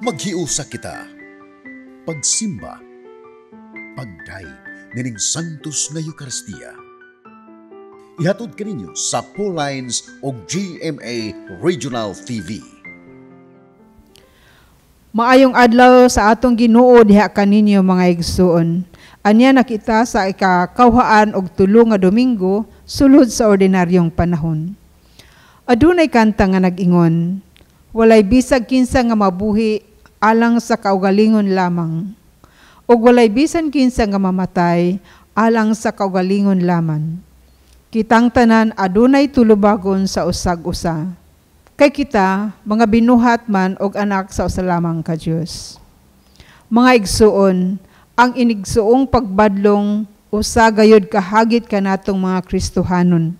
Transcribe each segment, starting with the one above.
Maghiusa kita. Pagsimba. Pagdayeg nining Santos nga Eucharistia. Ihatod kaninyo sa Lines o GMA Regional TV. Maayong adlaw sa atong Ginoo diha kaninyo, mga igsuon. Anya na kita sa ikakawhaan og tulo nga Domingo sulod sa ordinaryong panahon. Adunay kanta nga nag-ingon, "Walay bisag kinsa nga mabuhi alang sa kaugalingon lamang, ug walay bisan kinsa nga mamatay alang sa kaugalingon lamang. Kitang tanan adunay tulubagon sa usag-usa. Kay kita mga binuhat man og anak sa usa lamang ka Dios." Mga igsuon, ang inigsuong pagbadlong usa gayud kahagit kanatong mga Kristohanon.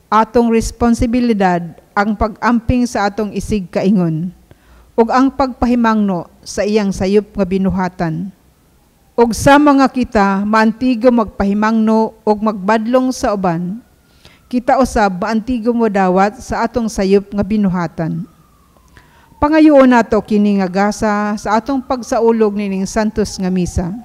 Atong responsibilidad ang pag-amping sa atong isig kaingon ug ang pagpahimangno sa iyang sayop nga binuhatan. Ug sa mga kita maantigo magpahimangno ug magbadlong sa uban, kita usab maantigo modawat sa atong sayop nga binuhatan. Pangayoon nato kini nga gasa sa atong pagsaulog nining Santos nga Misa.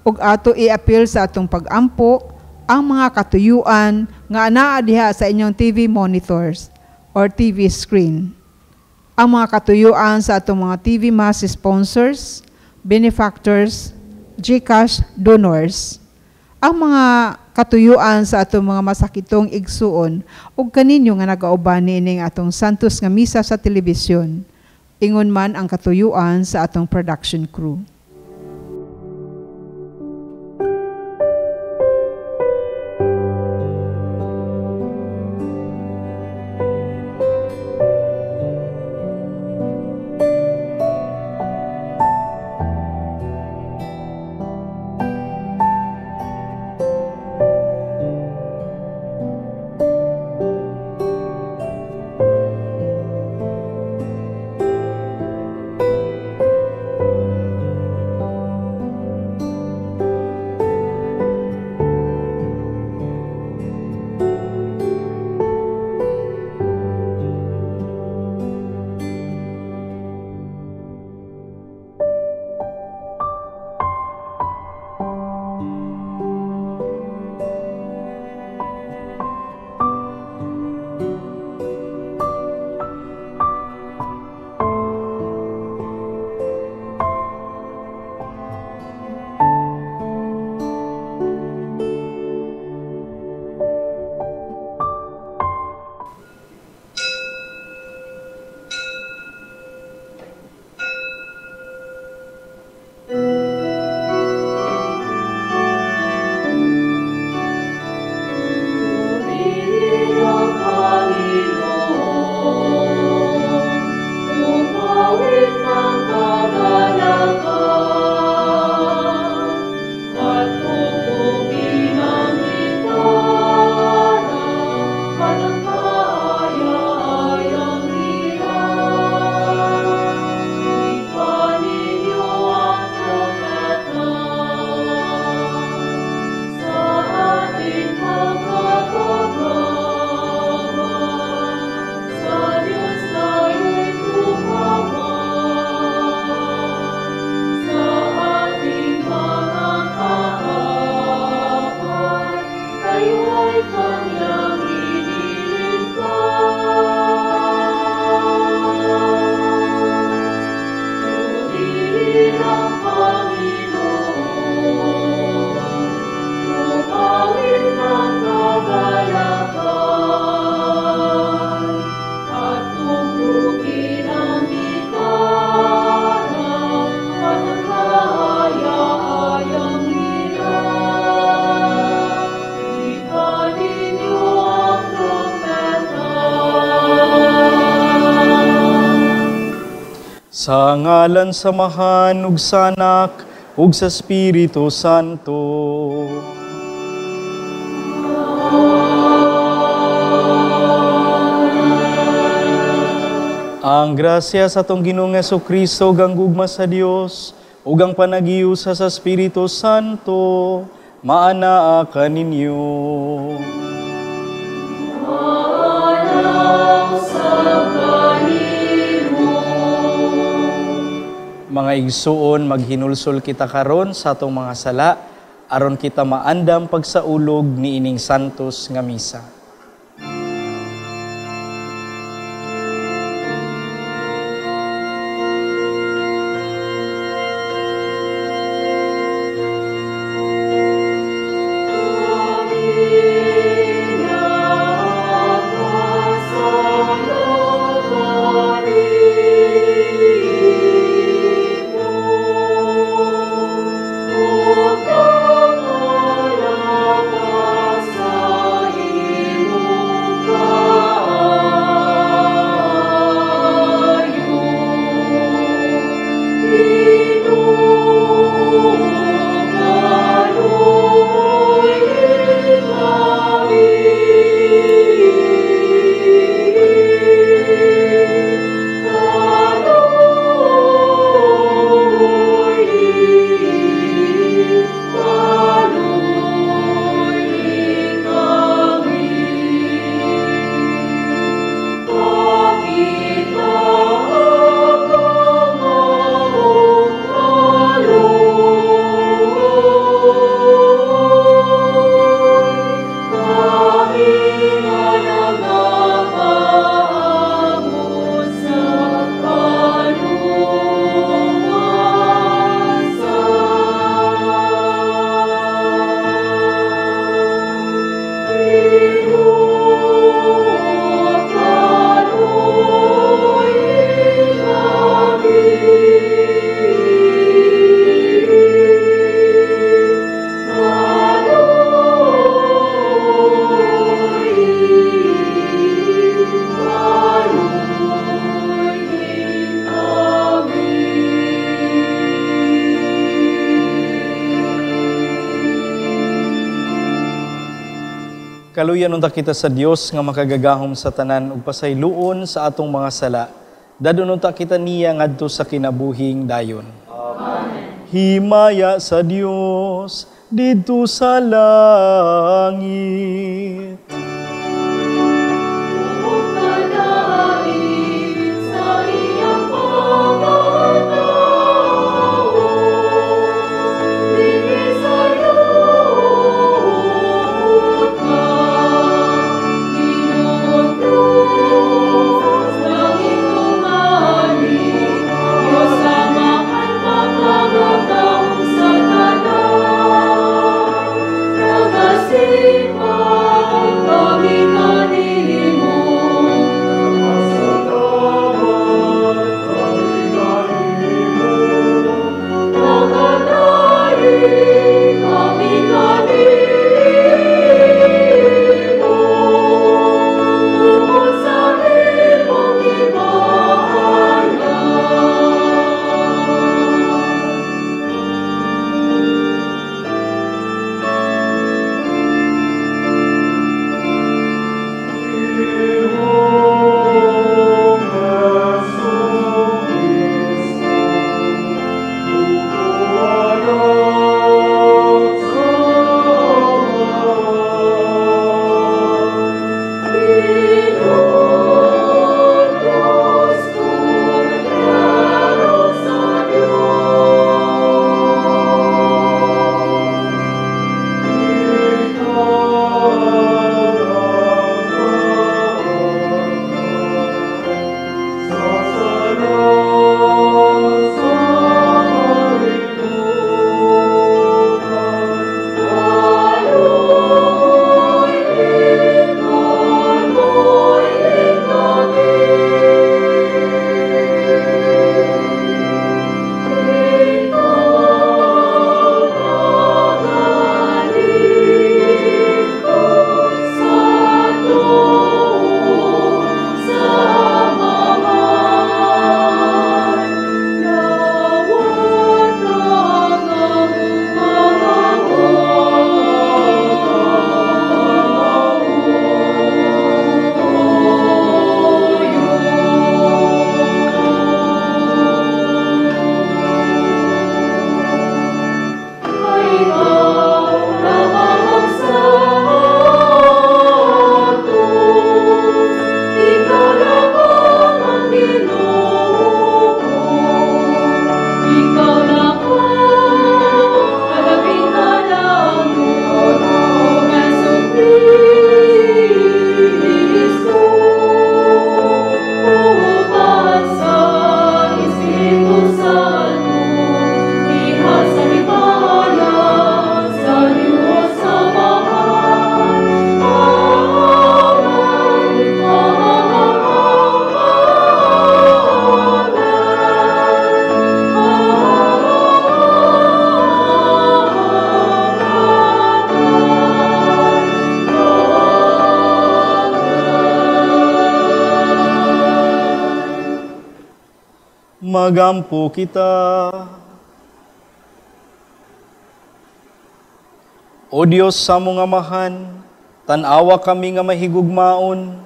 Ug ato iapil sa atong pagampo ang mga katuyuan nga anaa diha sa inyong TV monitors or TV screen. Ang mga katuyuan sa atong mga TV Mass sponsors, benefactors, GCash donors, ang mga katuyuan sa atong mga masakitong igsuon ug kaninyo nga nagauban niining atong Santos nga Misa sa telebisyon. Ingon man ang katuyuan sa atong production crew. Sa ngalan sa Amahan ug sa Anak ug sa Espiritu Santo. Ang grasya sa atong Ginoong Hesukristo ug ang gugma sa Dios ug ang panagiusa sa Espiritu Santo maanaa kaninyo. Maanaa sa kanimo. Mga igsuon, maghinulsol kita karon sa atong mga sala aron kita maandam pagsaulog niining santos nga misa. Kaluyan unta kita sa Dios nga makagagahom sa tanan ug pasayloon sa atong mga sala. Dadon unta kita niya ngadto sa kinabuhing dayon. Amen. Himaya sa Dios didto sa langit. Sa tanan, Magampo kita. O Dios sa among Amahan, tan-awa kami nga mahigugmaon,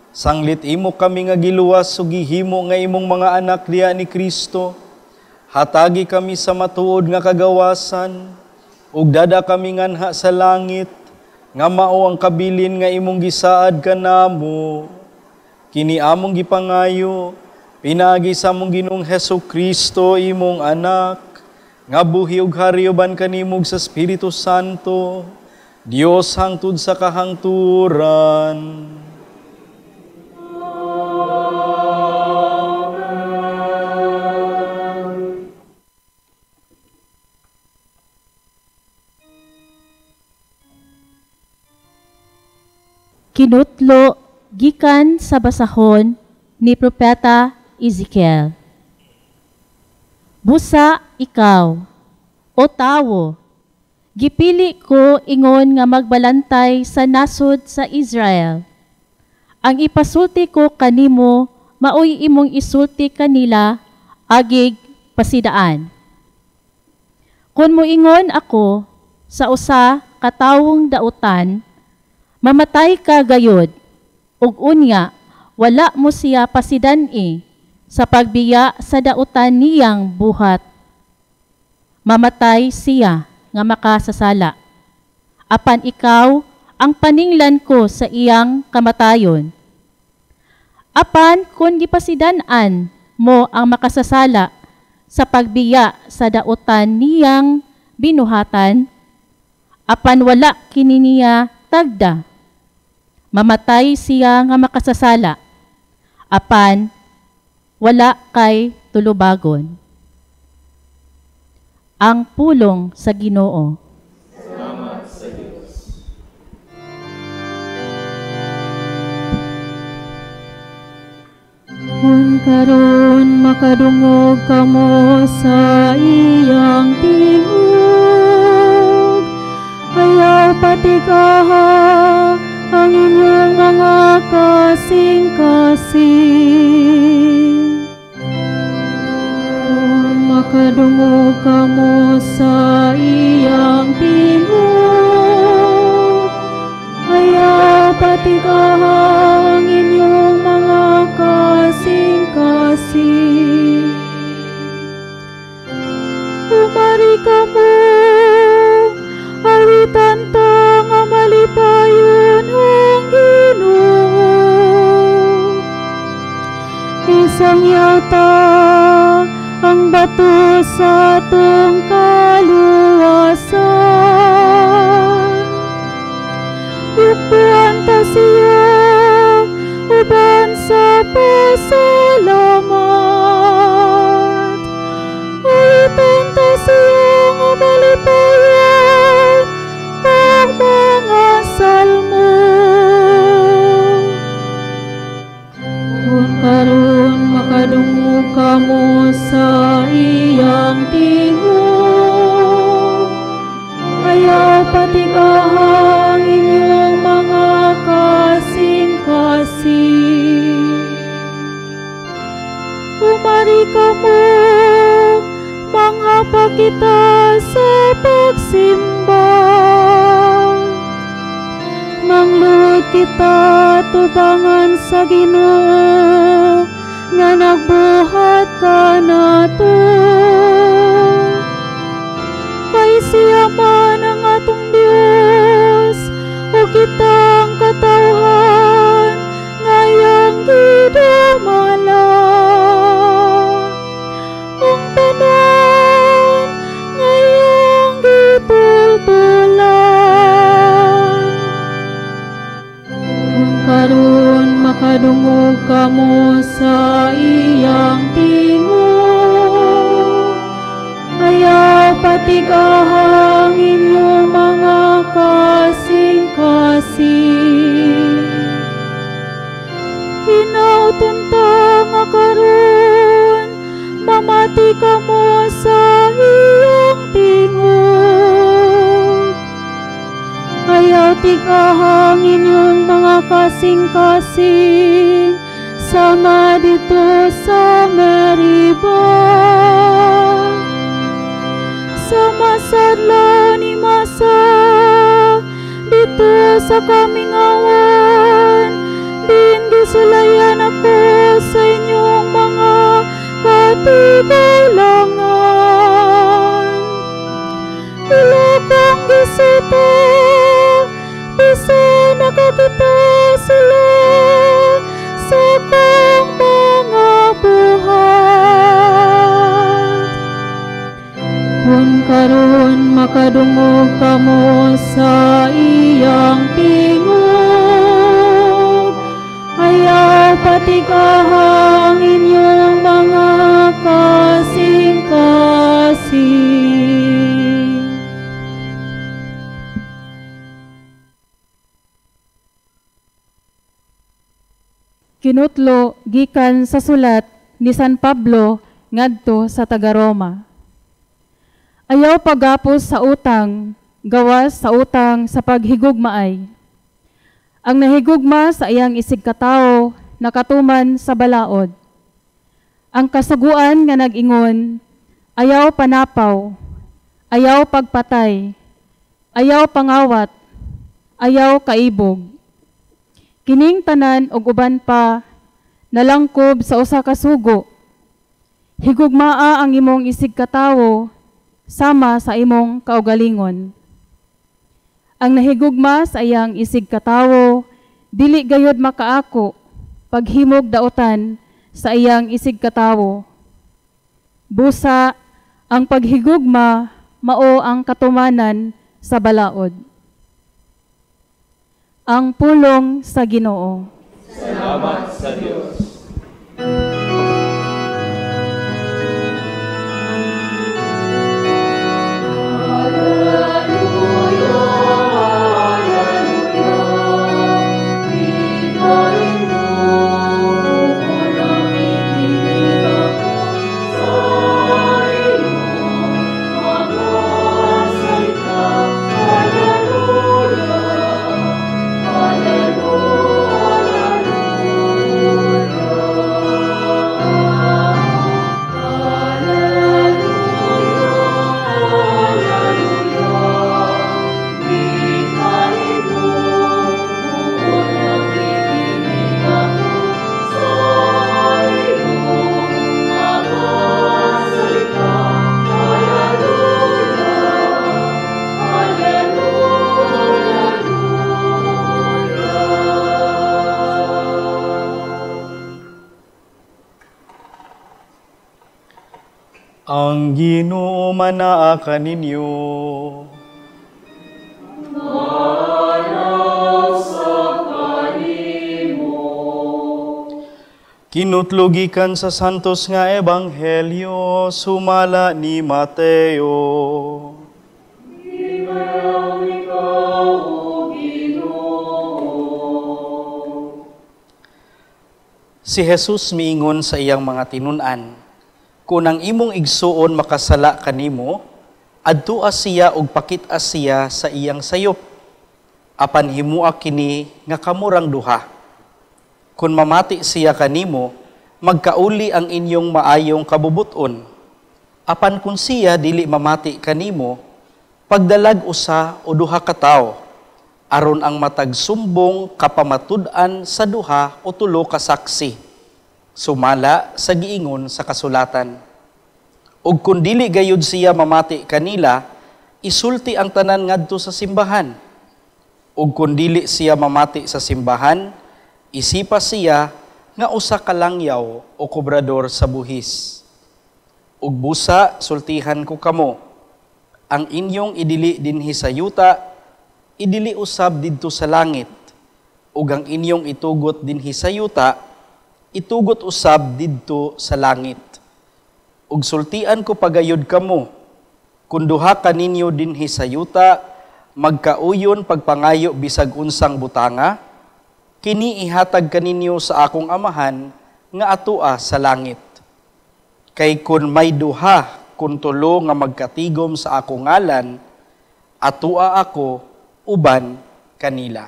sanglit imo kami nga giluwas ug gihimo nga imong mga anak diha ni Kristo. Hatagi kami sa matuod nga kagawasan, ug dada kami nganha sa langit, nga mao ang kabilin nga imong gisaad kanamo. Kini among gipangayo, pinaagi sa among Ginoong Hesus Kristo, imong anak, nga buhi ug hari uban kanimo sa Espiritu Santo, Dios hangtod sa kahangturan. Amen. Kinutlo gikan sa basahon ni Propeta Ezekiel. Busa ikaw, o tawo, gipili ko ingon nga magbalantay sa nasod sa Israel. Ang ipasulti ko kanimo, maoy imong isulti kanila, agig pasidaan. Kun moingon ako sa usa ka tawong dautan, mamatay ka gayod, ug unya wala mo siya pasidan-i sa pagbiya sa dautan niyang buhat. Mamatay siya nga makasasala. Apan ikaw ang paninglan ko sa iyang kamatayon. Apan kung gipasidan-an mo ang makasasala sa pagbiya sa dautan niyang binuhatan, apan wala kini niya tagda, mamatay siya nga makasasala, apan wala kay tulubagon. Ang pulong sa Ginoo. Salamat sa Diyos. Kun karon makadungog kamo sa iyang tingog, ayaw patigaha ang inyong mga kasing-kasing. Kung makadungog kamo sa iyang tingog, ayaw patigaha ang inyong mga kasing-kasing. Umari kamo, awitan ta nga malipayon ang Ginoo. Isang yata ang bato sa atong kaluwasan. Yukpuan ta siya uban sa pasalamat. Awitan ta siya nga malipayon ang mga salmo. Kung karon makadungog kamo sa iyang tingog, ayaw patigaha ang inyong mga kasing-kasing. Umari kamo, manghapa kita sa pagsimba. Mangluod kita tubangan sa Ginoo nga nagbuhat kanato. Kay siya man ang atong Dios, o kitang katawhan nga iyang gidumala. Ang tanan nga iyang gitultulan. Kung karon makadungog kamo sa iyang tingog, ayaw patigaha ang inyong mga kasing-kasing. Hinauton ta nga karon, mamati kamo sa iyang tingog. Ayaw tigaha ang inyong mga kasing-kasing sama dito sa Meriba, sama sa adlaw ni Masa, dito sa kamingawan, din gisulayan ako sa inyong mga katigulangan. Ila kong gisuto, bisan nakakita sila sa kong mga buhat. Kung karon makadungog kamo sa iyang tingog, ayaw patigaha ang inyong mga kasing-kasing. Kinutlo gikan sa sulat ni San Pablo ngadto sa taga-Roma. Ayaw pagapos sa utang, gawas sa utang sa paghigugmaay. Ang nahigugma sa iyang isigkatawo nakatuman sa balaod. Ang kasuguan nga nag-ingon, ayaw panapaw, ayaw pagpatay, ayaw pangawat, ayaw kaibog. Kining tanan og uban pa nalangkob sa usa ka sugo. Higugmaa ang imong isigkatawo sama sa imong kaugalingon. Ang nahigugma sa iyang isigkatawo dili gayod makaako paghimog daotan sa iyang isigkatawo. Busa ang paghigugma mao ang katumanan sa balaod. Ang pulong sa Ginoo. Salamat sa Dios. Ang Ginoo manaa kaninyo. Kinutlogikan sa Santos nga Ebanghelyo sumala ni Mateo. Si Jesus miingon sa iyang mga tinun-an, kung ang imong igsuon makasala kanimo, adtua siya og pakit-a siya sa iyang sayop. Apan himua kini nga kamurang duha. Kung mamati siya kanimo, magkauli ang inyong maayong kabubuton. Apan kung siya dili mamati kanimo, pagdalag usa o duha ka tawo, aron ang matag sumbong kapamatud-an sa duha o tulo ka saksi, sumala sa giingon sa kasulatan. Ug kun dili gayud siya mamati kanila, isulti ang tanan ngadto sa simbahan. Ug kun dili siya mamati sa simbahan, isipa siya nga usa ka langyaw o kobrador sa buhis. Ug busa sultihan ko kamo, ang inyong idili dinhi sa yuta, idili usab didto sa langit, ug ang inyong itugot dinhi sa yuta, itugot usab didto sa langit. Ug sultian ko pagayod kamo, kun duha kaninyo dinhi sa yuta, magkauyon pagpangayo bisag unsang butanga, kini ihatag kaninyo sa akong amahan nga atua sa langit. Kay kun may duha kun tulo nga magkatigom sa akong ngalan, atua ako uban kanila.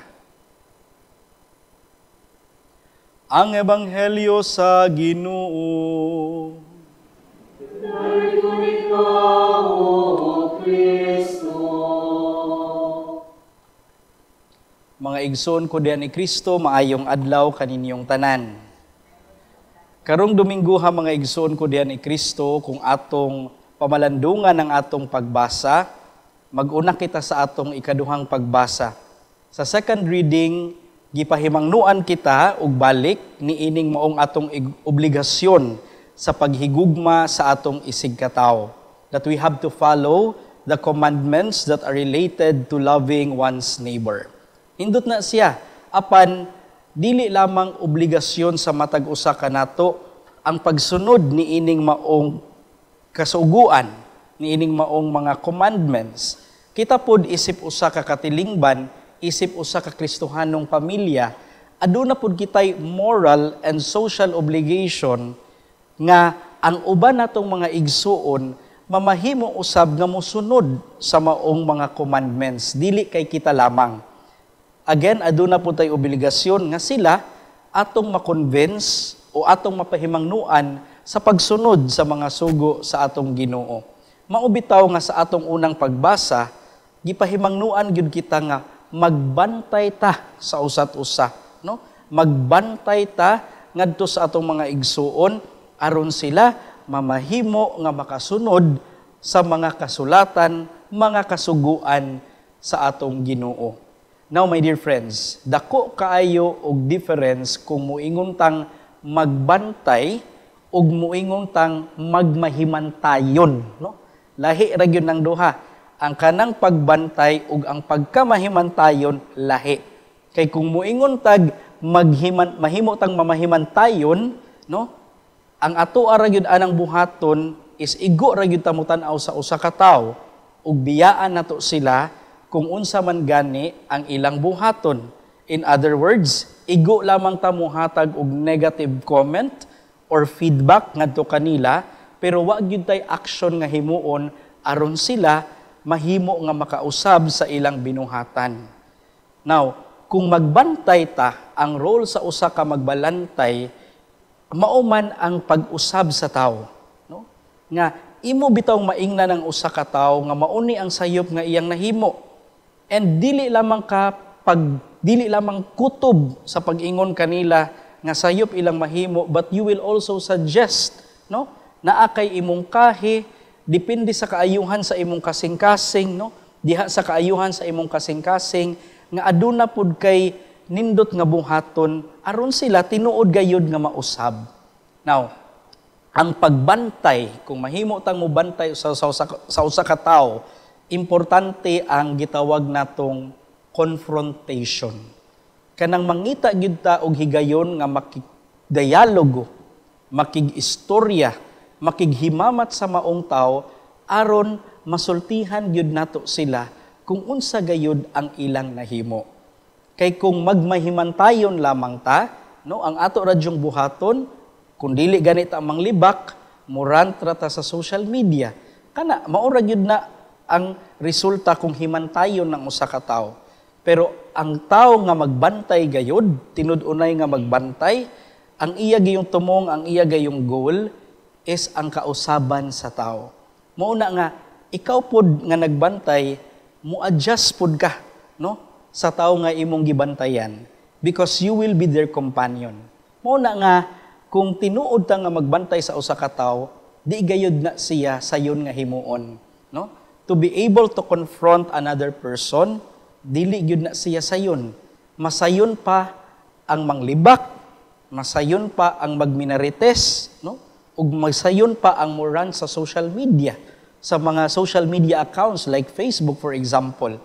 Ang Ebanghelyo sa Ginoo. Dayon ikaw, O Kristo. Mga igsoon ko diyan ni Kristo, maayong adlaw kaninyong tanan. Karong Domingo ha, mga igsoon ko diyan ni Kristo, kung atong pamalandungan ang atong pagbasa, mag-una kita sa atong ikaduhang pagbasa. Sa second reading, gipahimangnuan kita og balik niining maong atong obligasyon sa paghigugma sa atong isigkatawo. That we have to follow the commandments that are related to loving one's neighbor. Hindot na siya, apan dili lamang obligasyon sa matag usa kanato ang pagsunod niining maong kasuguan, niining maong mga commandments. Kita pod isip usa ka katilingban, isip usa ka Kristohanong pamilya, aduna pod kitay moral and social obligation nga ang uban natong mga igsuon mamahimo usab nga mosunod sa maong mga commandments, dili kay kita lamang. Again, aduna po tay obligasyon nga sila atong ma-convince o atong mapahimangnuan sa pagsunod sa mga sugo sa atong Ginoo. Mao bitaw nga sa atong unang pagbasa, gipahimangnuan gyud kita nga magbantay ta sa usat usa, no? Magbantay ta ngadto sa atong mga igsuon aron sila mamahimo nga makasunod sa mga kasulatan, mga kasuguan sa atong Ginoo. Now, my dear friends, dako kaayo og difference kung muingon tang magbantay ug muingon tang magmahimantayon, no? Lahi ra gyud ng duha. Ang kanang pagbantay ug ang pagkamahimantayon lahi. Kay kung muingon tag maghiman, mahimo tang mamahimantayon, no? Ang ato ra gyud anang buhaton is igo ra gyud ta motan-aw sa usa ka tawo ug biyaan nato sila kung unsa man gani ang ilang buhaton. In other words, igo lamang ta mohatag og negative comment or feedback ngadto kanila, pero wa gyud tay action nga himuon aron sila mahimo nga makausab sa ilang binuhatan. Now, kung magbantay ta, ang role sa usa ka magbalantay mao man ang pag-usab sa tawo, no? Nga imo bitaw maingnan ang usa ka tawo nga mauni ang sayop nga iyang nahimo. And dili lamang kutob sa pag-ingon kanila nga sayop ilang mahimo, but you will also suggest, no? Naa kay imong kahi, depende sa kaayuhan sa imong kasing-kasing, no? Diha sa kaayuhan sa imong kasing-kasing nga aduna pud kay nindot nga buhaton aron sila tinuod gayud nga mausab. Now, ang pagbantay, kung mahimo tang mobantay sa usa ka tawo, importante ang gitawag natong confrontation. Kanang mangita gyud ta og higayon nga makigdialogo, makig-istorya, makighimamat sa maong tawo aron masultihan gyud nato sila kung unsa gayud ang ilang nahimo. Kay kung magmahimantayon lamang ta, no, ang ato radyong buhaton, kung dili ganit ang manglibak, murant ra ta sa social media. Kana mao ra gyud na ang resulta kung himantayon ng usa ka tawo. Pero ang tawo nga magbantay gayud, tinud-unay nga magbantay, ang iya gayong tumong, ang iya gayong goal is ang kausaban sa tawo. Mao na nga ikaw pod nga nagbantay, mo-adjust pod ka, no, sa tawo nga imong gibantayan, because you will be their companion. Mao na nga kung tinuod ta nga magbantay sa usa ka tawo, di gayud na siya sayon nga himuon, no? To be able to confront another person, dili gyud na siya sayon. Masayon pa ang manglibak, masayon pa ang magminarites, no? Ug masayon pa ang moran sa social media, sa mga social media accounts like Facebook, for example.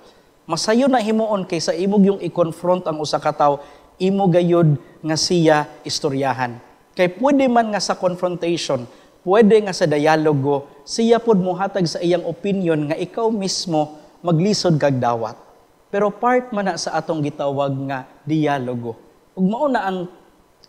Masayon na himuon kaysa imo yung i-confront ang usa ka tawo, imo gayud nga siya istoryahan. Kay pwede man nga sa confrontation, pwede nga sa dialogo, siya pod mohatag sa iyang opinion nga ikaw mismo maglisod kag dawat. Pero part man na sa atong gitawag nga dialogo. Ug mao na ang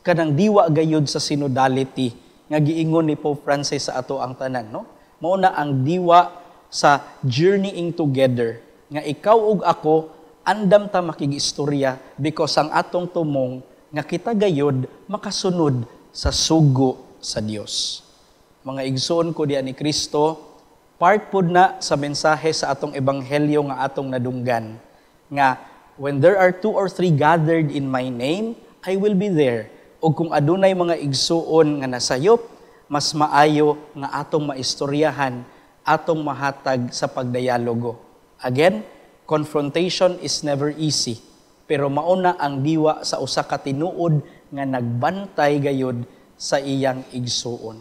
kanang diwa gayud sa synodality nga giingon ni Pope Francis sa ato ang tanan, no? Mao na ang diwa sa journeying together nga ikaw ug ako andam ta makigistorya because ang atong tumong nga kita gayod makasunod sa sugo sa Dios. Mga igsoon ko diya ni Kristo, part pud na sa mensahe sa atong ebanghelyo nga atong nadunggan nga when there are 2 or 3 gathered in my name, I will be there. O kung adunay mga igsuon nga nasayop, mas maayo nga atong maistoryahan, atong mahatag sa pagdialogo. Again, confrontation is never easy, pero mauna ang diwa sa usa ka tinuod nga nagbantay gayod sa iyang igsuon.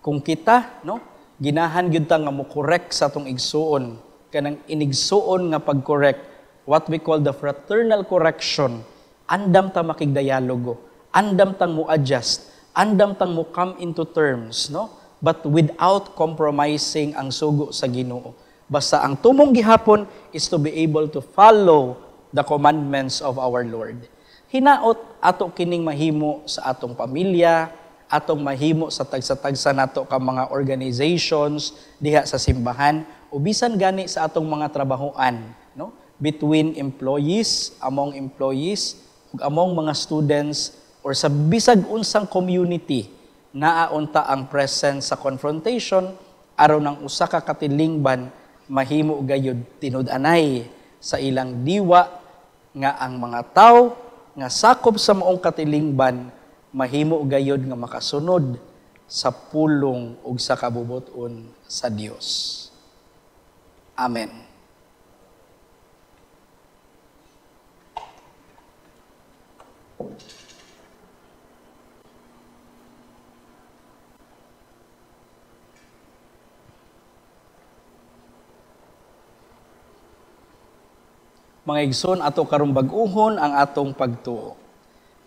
Kung kita, no, ginahan gyud ta nga mo-correct sa atong igsuon, kanang inigsuon nga pag-correct, what we call the fraternal correction, andam ta makigdialogo, andam tang mo-adjust, andam tang mo come into terms, no? But without compromising ang sugo sa Ginoo. Basta ang tumong gihapon is to be able to follow the commandments of our Lord. Hinaot ato kining mahimo sa atong pamilya, atong mahimo sa tagsa-tagsa nato ka mga organizations diha sa simbahan, o bisan gani sa atong mga trabahoan, no? Between employees, among employees, ug among mga students, or sa bisag unsang community, naa unta ang presence sa confrontation aron ang usa ka katilingban mahimo gayud tinud-anay sa ilang diwa nga ang mga tawo nga sakop sa maong katilingban mahimo gayud nga makasunod sa pulong ug sa kabubut-on sa Dios. Amen. Mga igsoon, ato karong bag-uhon ang atong pagtuo.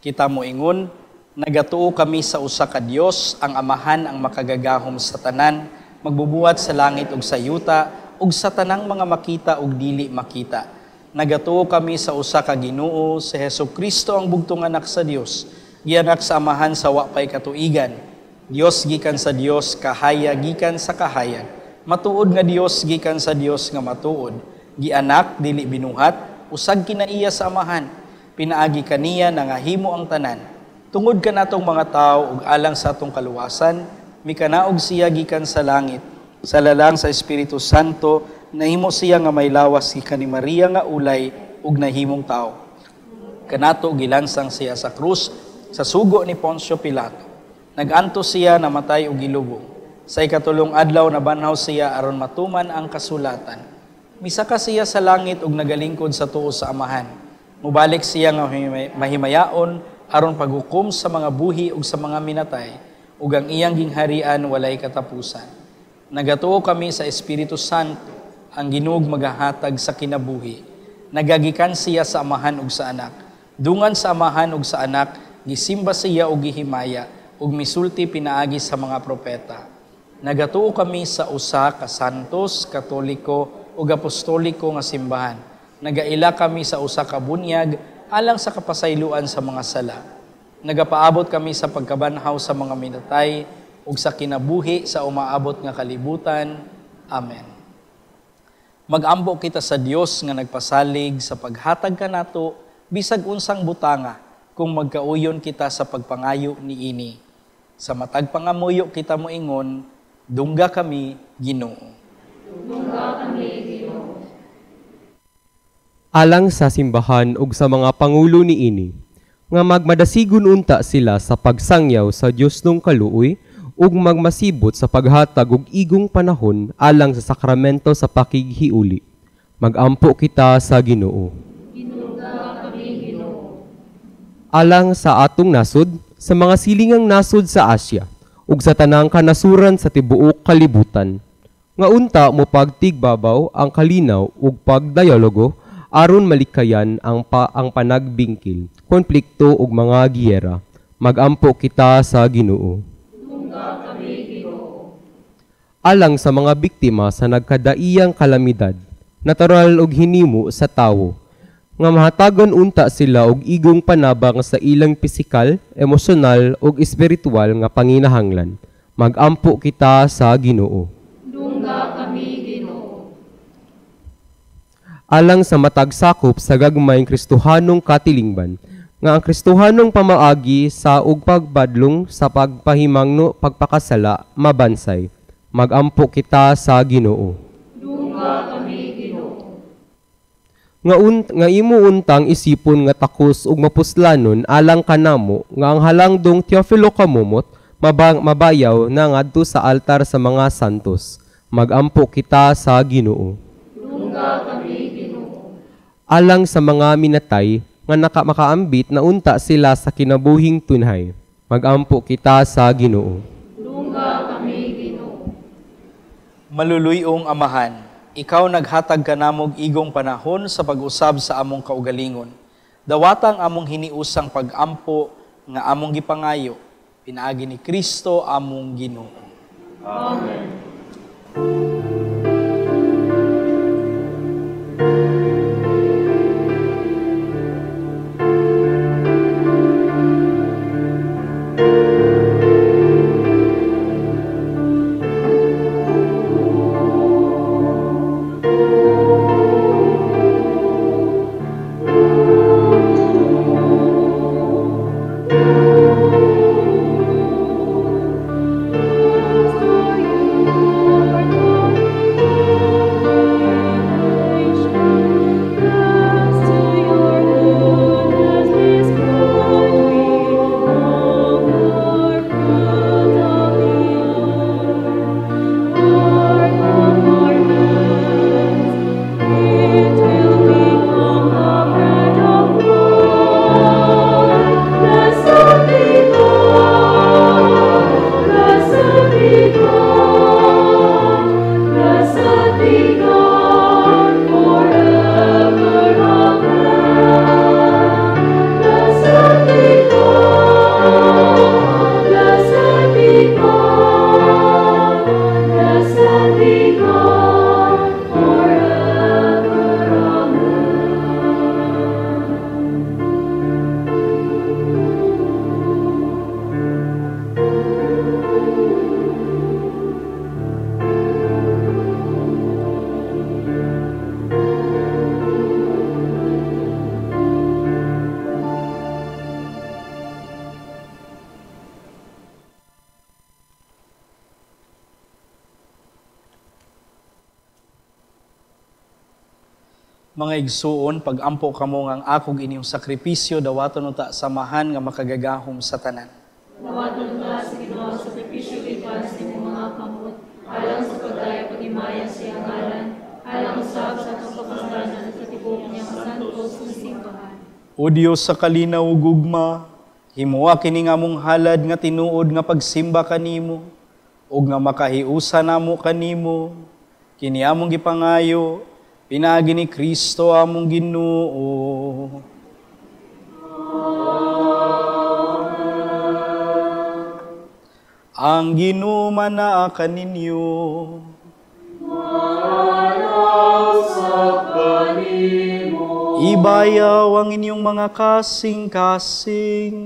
Kita moingon, nagatuo kami sa usa ka Dios, ang Amahan ang makagagahom sa tanan, magbubuhat sa langit ug sa yuta, ug sa tanang mga makita ug dili makita. Nagatuo kami sa usa ka Ginoo, si Hesukristo ang bugtong anak sa Dios, gianak sa Amahan sa wa pay katuigan. Dios gikan sa Dios, kahaya gikan sa kahayag. Matuod nga Dios gikan sa Dios nga matuod. Gianak dili binuhat, usag kinaiya sa Amahan, pinaagi kaniya nangahimo ang tanan. Tungod kanatong mga tawo ug alang sa atong kaluwasan, mikanaog siya gikan sa langit, sa lalang sa Espiritu Santo, nahimo siya nga may lawas gikan ni Maria nga ulay ug nahimong tawo. Kanato gilansang siya sa krus sa sugo ni Poncio Pilato. Nagantos siya, namatay ug gilubong. Sa ikatulong adlaw nabanhaw siya aron matuman ang kasulatan. Misaka siya sa langit ug nagalingkod sa tuo sa Amahan. Mubalik siya nga mahimayaon aron paghukom sa mga buhi ug sa mga minatay, ug ang iyang gingharian walay katapusan. Nagatuo kami sa Espiritu Santo, ang Ginoo magahatag sa kinabuhi. Nagagikan siya sa Amahan ug sa Anak. Dungan sa Amahan ug sa Anak, gisimba siya ug gihimaya, ug misulti pinaagi sa mga propeta. Nagatuo kami sa usa ka santos, katoliko ug apostoliko nga simbahan. Nagaila kami sa usa ka bunyag alang sa kapasayloan sa mga sala. Nagapaabot kami sa pagkabanhaw sa mga minatay ug sa kinabuhi sa umaabot nga kalibutan. Amen. Magambo kita sa Dios nga nagpasalig sa paghatag kanato bisag unsang butanga kung magkauyon kita sa pagpangayo niini. Sa matag pangamuyo kita moingon, dungga kami, Ginoo. Dungga kami, Ginoo. Alang sa simbahan ug sa mga pangulo niini, nga magmadasigon unta sila sa pagsangyaw sa Dios nung kaluoy ug magmasibot sa paghatag og igong panahon alang sa sakramento sa pakighiuli. Magampo kita sa Ginoo. Ginoo kami, Ginoo. Alang sa atong nasod, sa mga silingang nasod sa Asia ug sa tanang kanasuran sa tibuok kalibutan, nga unta mo pagtigbabaw ang kalinaw ug pagdialogo aron malikayan ang panagbingkil, konflikto ug mga giyera. Magampo kita sa Ginoo. Dungga kami, Ginoo. Alang sa mga biktima sa nagkadaiyang kalamidad, natural ug hinimo sa tawo, nga mahatagon unta sila og igong panabang sa ilang pisikal, emosyonal ug espiritual nga panginahanglan. Magampo kita sa Ginoo. Dungga kami, Ginoo. Alang sa matag sakop sa gagmayng Kristohanong katilingban, Nga ang Kristohanong pamaagi sa ug pagbadlong sa pagpahimangno pagpakasala mabansay. Magampo kita sa Ginoo. Dunga kami Ginoo. Nga imo untang isipon nga takos ug mapuslanon alang kanamo nga ang halangdong Teofilo Kamumot mabayaw na ngadto sa altar sa mga santos. Magampo kita sa Ginoo. Dunga kami Ginoo. Alang sa mga minatay nga makaambit na unta sila sa kinabuhing tunhay. Magampo kita sa Ginoo. Dunga kami Ginoo. Maluluyong Amahan, ikaw naghatag kanamog igong panahon sa pag-usab sa among kaugalingon. Dawatang among hiniusang pag-ampo nga among gipangayo, pinaagi ni Kristo among Ginoo. Amen. Mga igsuon, pag-ampo kamo nga ang akog inyong sakripisyo, dawaton unta samahan nga makagagahom sa tanan. Dawaton unta sa Ginoo ang sakripisyo gikan sa imong mga kamot, alang sa pagdaya pag-imaya sa iyang ngalan, alang usab sa atong pagkasalanan sa tibuok niyang santos nga simbahan. O Dios sa kalinaw ug gugma, himoa kini nga among halad nga tinuod nga pagsimba kanimo ug nga makahiusa namo kanimo, kini among gipangayo pinaagi ni Kristo among Ginoo. Amen. Ang Ginoo manaa kaninyo. Ibayaw ang inyong mga kasing-kasing.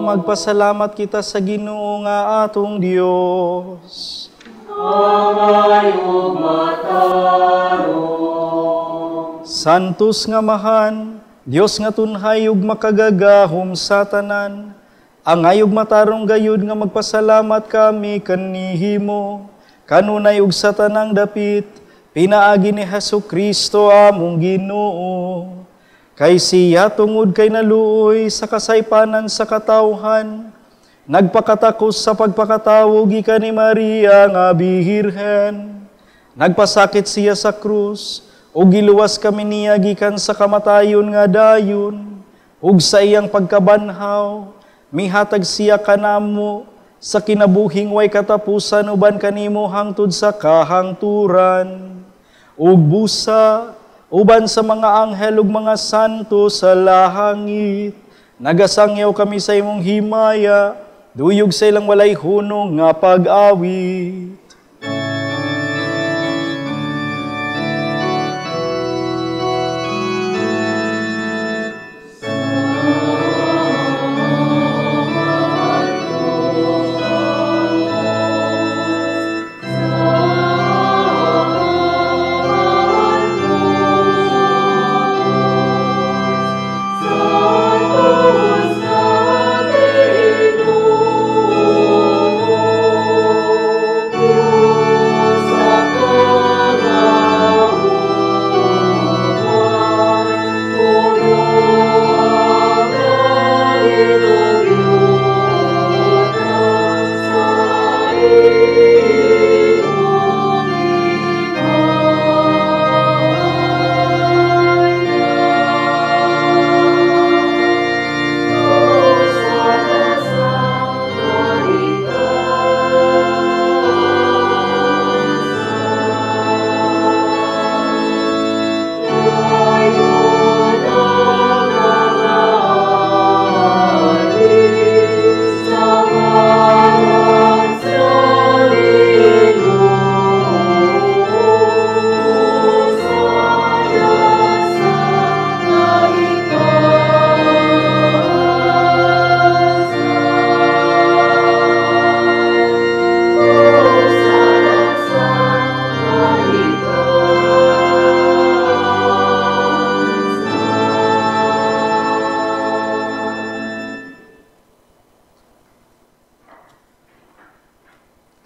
Magpasalamat kita sa Ginoo nga atong Dios. Santos nga Amahan, Dios nga tunhay ug makagagahom sa tanan, angay ug matarong gayud nga magpasalamat kami kanihimo, kanunay ug sa tanang dapit, pinaagi ni Hesus Kristo among Ginoo. Kay siya tungod kay naluoy sa kasaypanan sa katawhan, nagpakatakos sa pagpakatawo gikan ni Maria nga Birhen. Nagpasakit siya sa krus, ug giluwas kami niya gikan sa kamatayon nga dayon, ug sa iyang pagkabanhaw, mihatag siya kanamo sa kinabuhing way katapusan uban kanimo hangtod sa kahangturan. Ug busa uban sa mga anghel ug mga santo sa lahangit, nagasangyaw kami sa imong himaya, duyog sa ilang walay hunong nga pag-awit.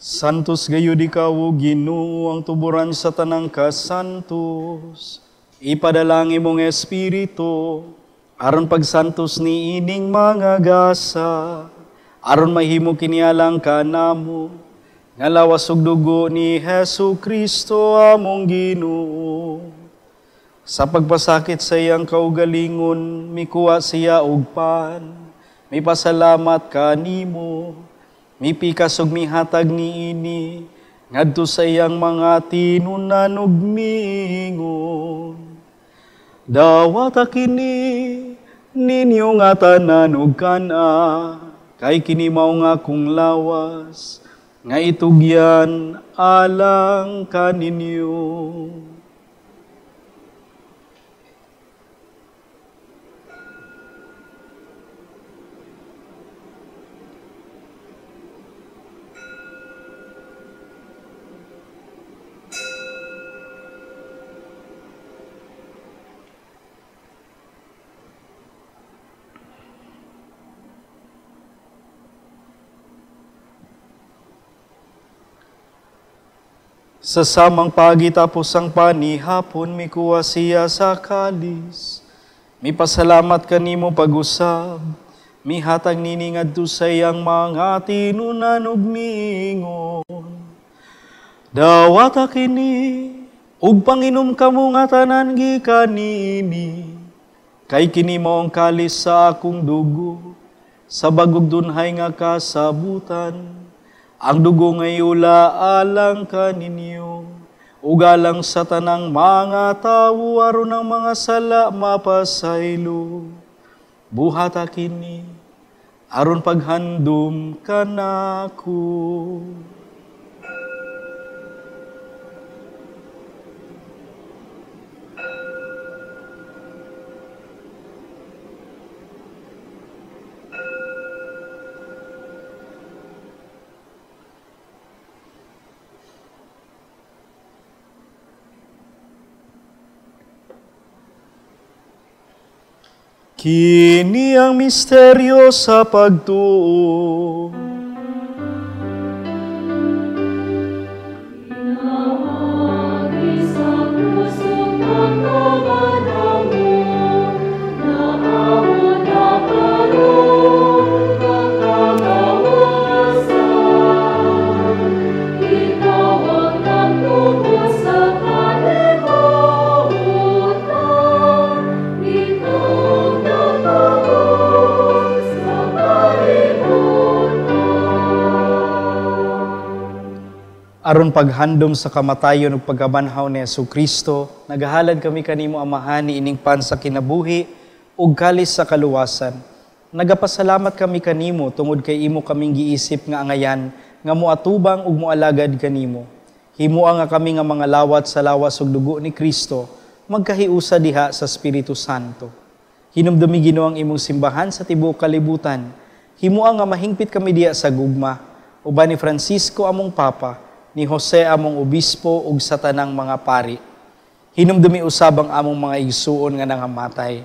Santos gayud ikaw, o Ginoo, ang tuburan sa tanang kasantos. Ipadala ang imong espiritu aron pagsantos ni ining mga gasa, aron mahimo kini alang kanamo nga lawas ug dugo ni Hesus Kristo among Ginoo. Sa pagpasakit sa iyang kaugalingon, mikuha siya og pan, mipasalamat kanimo, mipikas ug mihatag niini ngadto sa iyang mga tinunan ug miingon: Dawata kini ninyo nga tanan ug kan-a, kay kini mao nga akong lawas nga itugyan alang kaninyo. Sa samang pagitapos ang panihapon, mikuha siya sa kalis. Mipasalamat kanimo pag-usab, mihatag nini ngadto sa iyang mga tinunan ug miingon: Dawata kini ug panginom kamo nga tanan gikan niini, kay kini mao ang kalis sa akong dugo, sa bagog dunhay nga kasabutan. Ang dugo nga iula alang kaninyo, ug alang sa tanang mga tawo aron ang mga sala mapasaylo. Buhata kini aron paghandom kanako. Kini ang misteryo sa pagtuo. Aron paghandom sa kamatayon ug pagkabanhaw ni Hesukristo, nagahalad kami kanimo Amahan niining pan sa kinabuhi ug kalis sa kaluwasan. Nagapasalamat kami kanimo tungod kay imo kaming giisip nga angayan nga moatubang ug moalagad kanimo. Himoa nga kami nga mga lawat sa lawas ug dugo ni Kristo, magkahiusa diha sa Espiritu Santo. Hinumdumi Ginoo ang imong simbahan sa tibuok kalibutan. Himoa nga mahingpit kami diha sa gugma, uban ni Francisco among Papa, ni Jose among obispo ug sa tanang mga pari. Hinumdumi usab ang among mga igsuon nga nangamatay.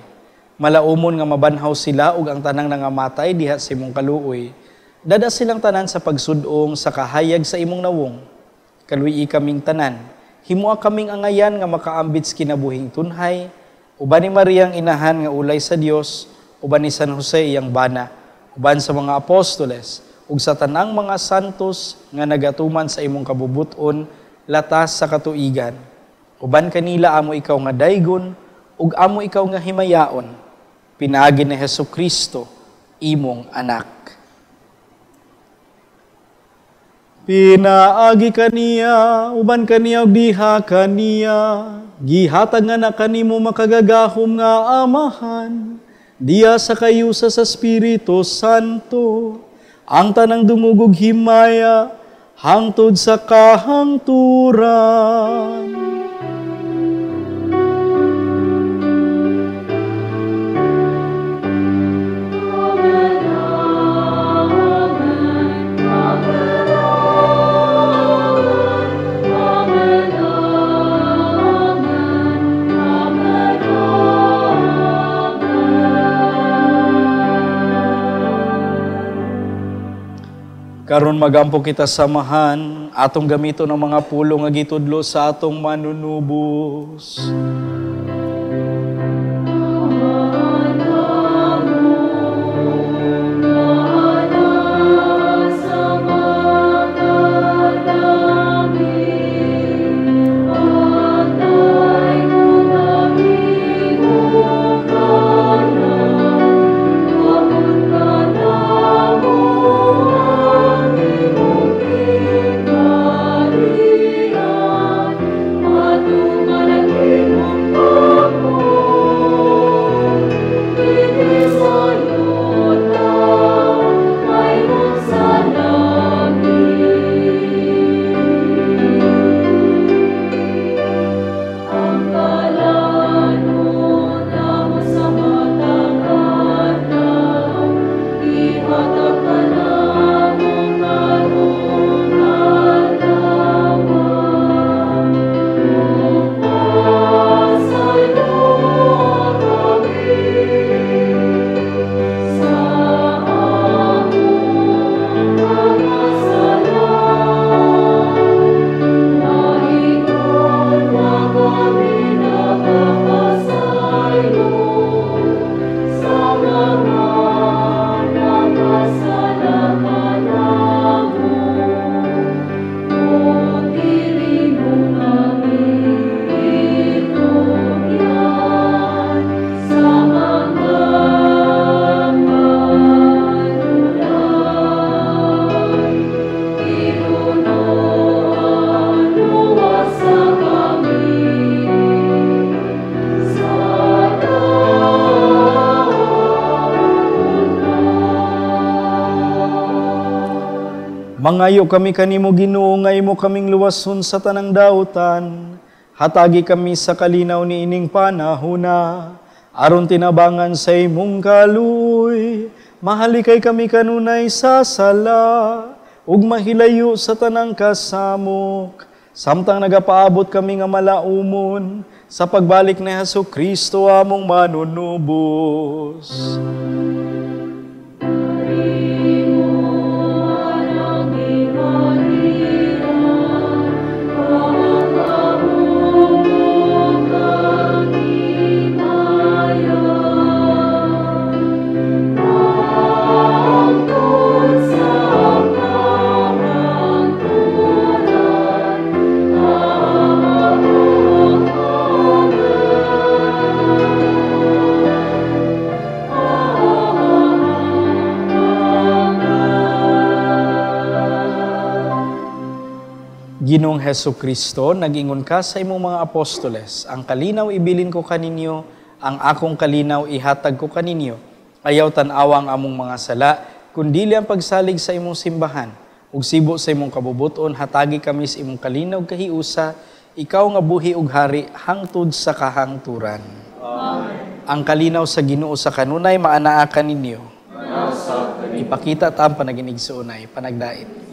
Malaumon nga mabanhaw sila ug ang tanang nangamatay diha sa imong kaluoy. Dada silang tanan sa pagsud-ong sa kahayag sa imong nawong. Kaluyi kaming tanan. Himoa kaming angayan nga makaambit sa kinabuhing tunhay. Uban ni Mariang inahan nga ulay sa Dios, uban ni San Jose iyang bana, uban sa mga apostoles, ug sa tanang mga santos nga nagatuman sa imong kabubut-on latas sa katuigan. Uban kanila amo ikaw nga daygon ug amo ikaw nga himayaon, pinaagi ni Hesukristo imong anak. Pinaagi kaniya, uban kaniya ug diha kaniya, gihatag nga na kanimo makagagahom nga Amahan, diya sa kayusa sa Espiritu Santo, ang tanang dungog ug himaya hangtod sa kahangturan. Amen, amen, amen, amen, amen, amen, amen. Karon magampo kita samahan atong gamito ng mga pulong nga gitudlo sa atong manunubos. Mangayo kami kanimo Ginoo nga imo kaming luwason sa tanang dautan. Hatagi kami sa kalinaw ni ining panahona aron tinabangan sa imong kaluoy. Mahalikay kami kanunay sa sala ug mahilayo sa tanang kasamok. Samtang nagapaabot kami nga malaumon sa pagbalik ni Hesus Kristo among manunubos. Ginoong Hesus Kristo, nag-ingon ka sa imong mga apostoles, ang kalinaw ibilin ko kaninyo, ang akong kalinaw ihatag ko kaninyo. Ayaw tan-awa ang among mga sala, kundili ang pagsalig sa imong simbahan. Ug sibo sa imong kabubuton, hatagi kami sa imong kalinaw kahiusa, ikaw nga buhi ug hari hangtod sa kahangturan. Amen. Ang kalinaw sa Ginoo sa kanunay maanaa kaninyo. Ipakita ta ang panaginig sa unay, panagdait.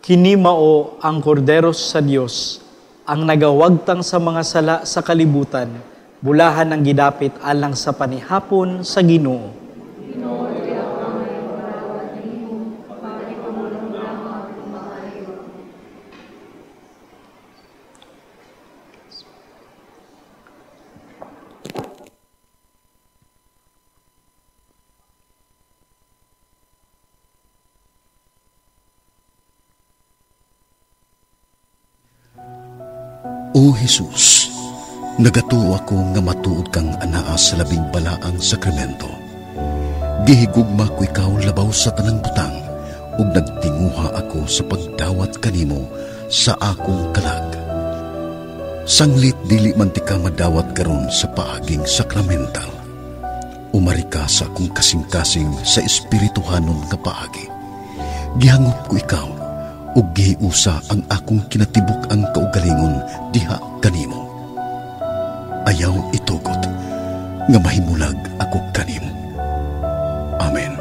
Kini mao ang kordero sa Dios, ang nagawagtang sa mga sala sa kalibutan, bulahan ang gidapit alang sa panihapon sa Ginoo. O Jesus, nagatuo ako nga matuod kang anaa sa labing balaang sakramento. Gihigugma ko ikaw labaw sa tanang butang, ug nagtinguha ako sa pagdawat kanimo sa akong kalag. Sanglit dili man ti ka madawat karon sa paaging sakramental. Umari ka sa akong kasing-kasing sa espirituhanon nga paagi. Gihangop ko ikaw, ug gihiusa ang akong kinatibuk ang kaugalingon diha kanimo. Ayaw itugot nga mahimulag ako kanimo. Amen.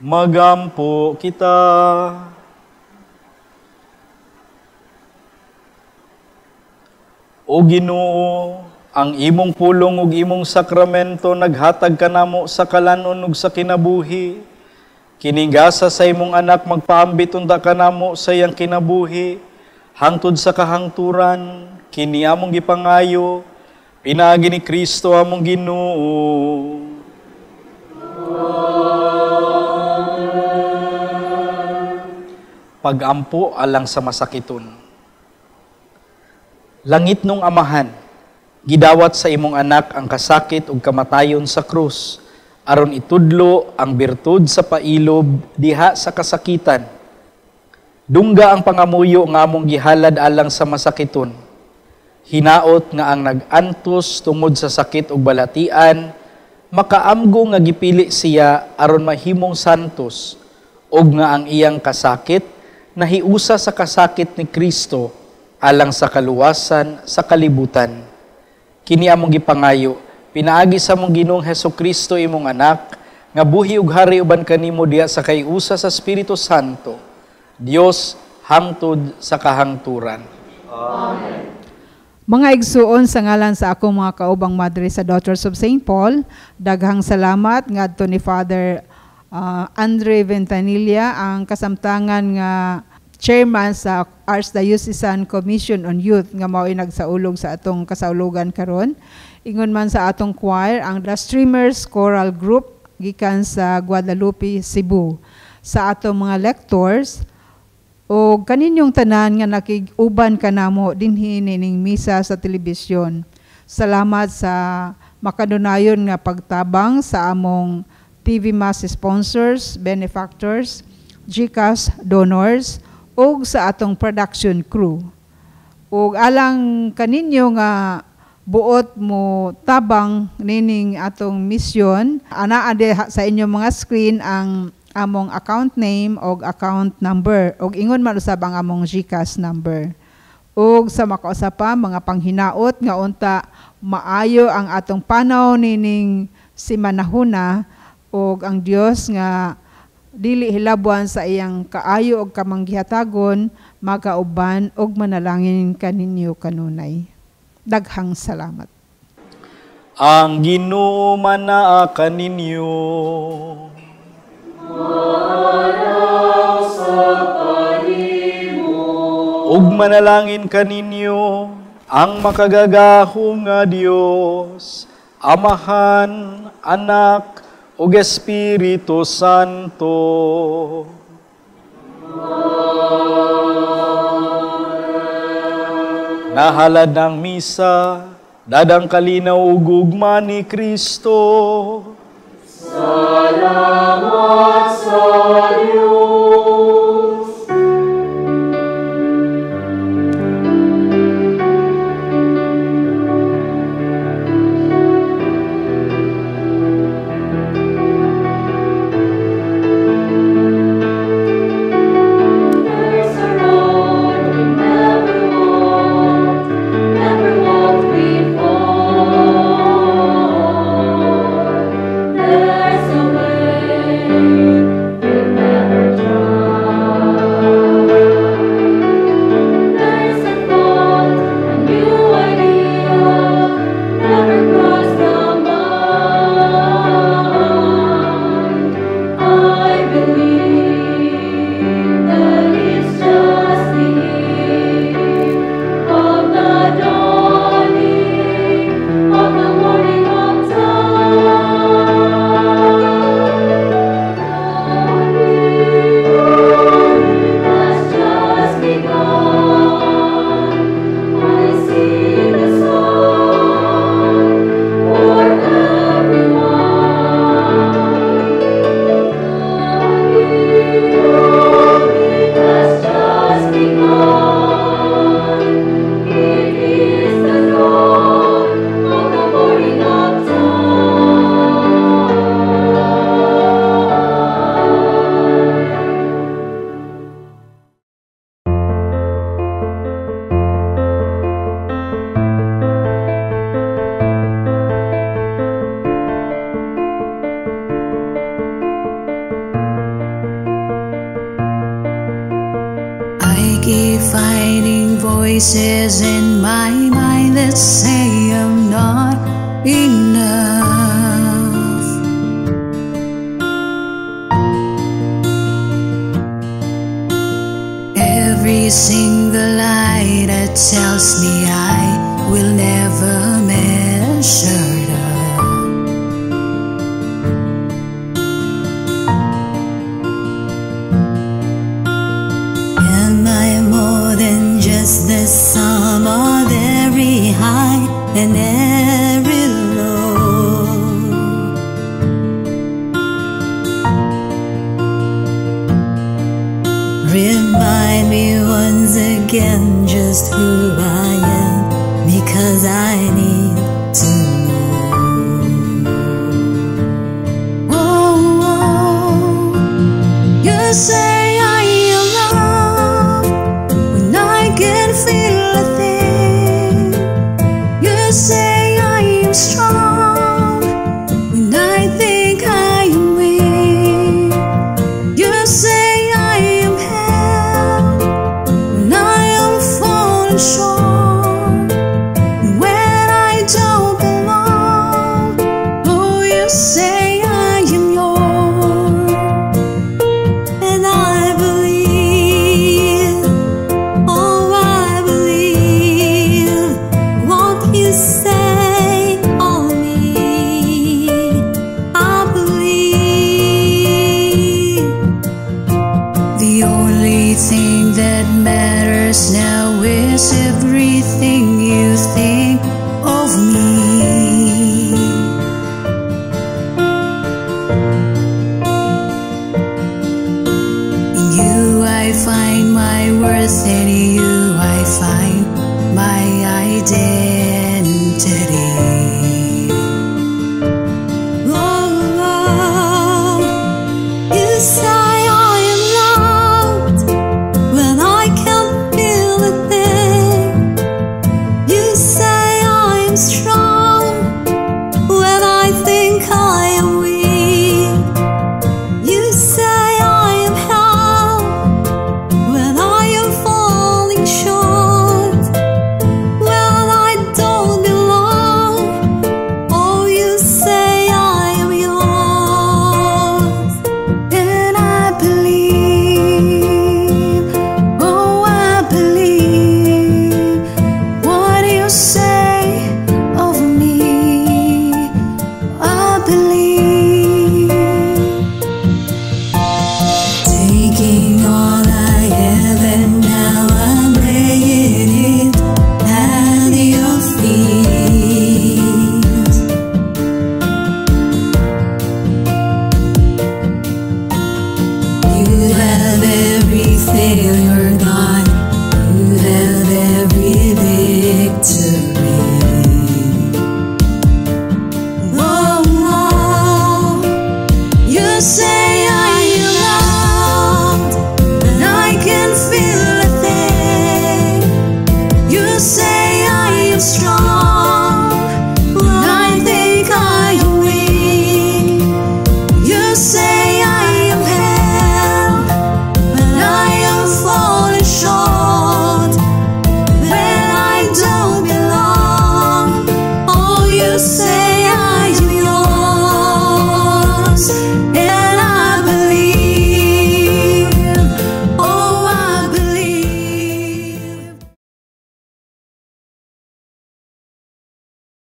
Magampo kita. O Ginoo, ang imong pulong ug imong sakramento naghatag kanamo sa kalanon ug sa kinabuhi. Kiningasa sa imong anak magpaambit unta kanamo sa iyang kinabuhi hangtod sa kahangturan. Kini among gipangayo pinaagi ni Kristo among Ginoo. Pagampo alang sa masakiton. Langit nung amahan, gidawat sa imong anak ang kasakit ug kamatayon sa krus, aron itudlo ang birtud sa pailob diha sa kasakitan. Dungga ang pangamuyo nga among gihalad alang sa masakiton. Hinaot nga ang nag-antos tungod sa sakit ug balatian, makaamgo nga gipili siya aron mahimong santos, ug nga ang iyang kasakit nahiusa sa kasakit ni Kristo alang sa kaluwasan sa kalibutan. Kini among gipangayo, pinaagi sa among Ginoong Hesukristo imong anak, nga buhi ug hari uban kanimo diha sa kaiusa sa Espiritu Santo, Dios hangtod sa kahangturan. Amen. Mga igsuon, sa ngalan sa akong mga kaubang madre sa Daughters of St. Paul, daghang salamat ngadto ni Father Andre Ventanilla, ang kasamtangan nga chairman sa Archdiocesan Commission on Youth nga mao'y nagsaulog sa atong kasaulogan karon. Ingon man sa atong choir, ang The Streamers Choral Group gikan sa Guadalupe, Cebu. Sa atong mga lectors o kaninyong tanan nga nakig-uban kanamo dinhi nining misa sa telebisyon. Salamat sa makanunayon nga pagtabang sa among TV Mass sponsors, benefactors, GCash donors ug sa atong production crew. Ug alang kaninyo nga buot mo tabang nining atong misyon, anaa sa inyong mga screen ang among account name og account number ug ingon man usab ang among GCash number. Ug sa makausap pa mga panghinaot nga unta maayo ang atong panaw nining simanahuna ug ang Dios nga dili hilabuan sa iyang kaayo og kamanggihatagon makauban og manalangin kaninyo kanunay. Daghang salamat. Ang Ginoo manaa kaninyo. Ug manalangin kaninyo ang makagagahom nga Dios, Amahan, Anak, ug Espiritu Santo. Amen. Nahalad ng misa, dadang kalinaw ug ugma ni Kristo. Salamat sa Diyos. Voices in my mind that say I'm not enough. Every single lie that tells me I will never measure up. Am I more than just the sum of every high and every low? Remind me once again just who I am, because I need to know. Oh, oh, you say I am loved when I can feel a thing. You say I am strong when I think I am weak. You say I am held when I am falling short. When I Thing that matters now is everything you think.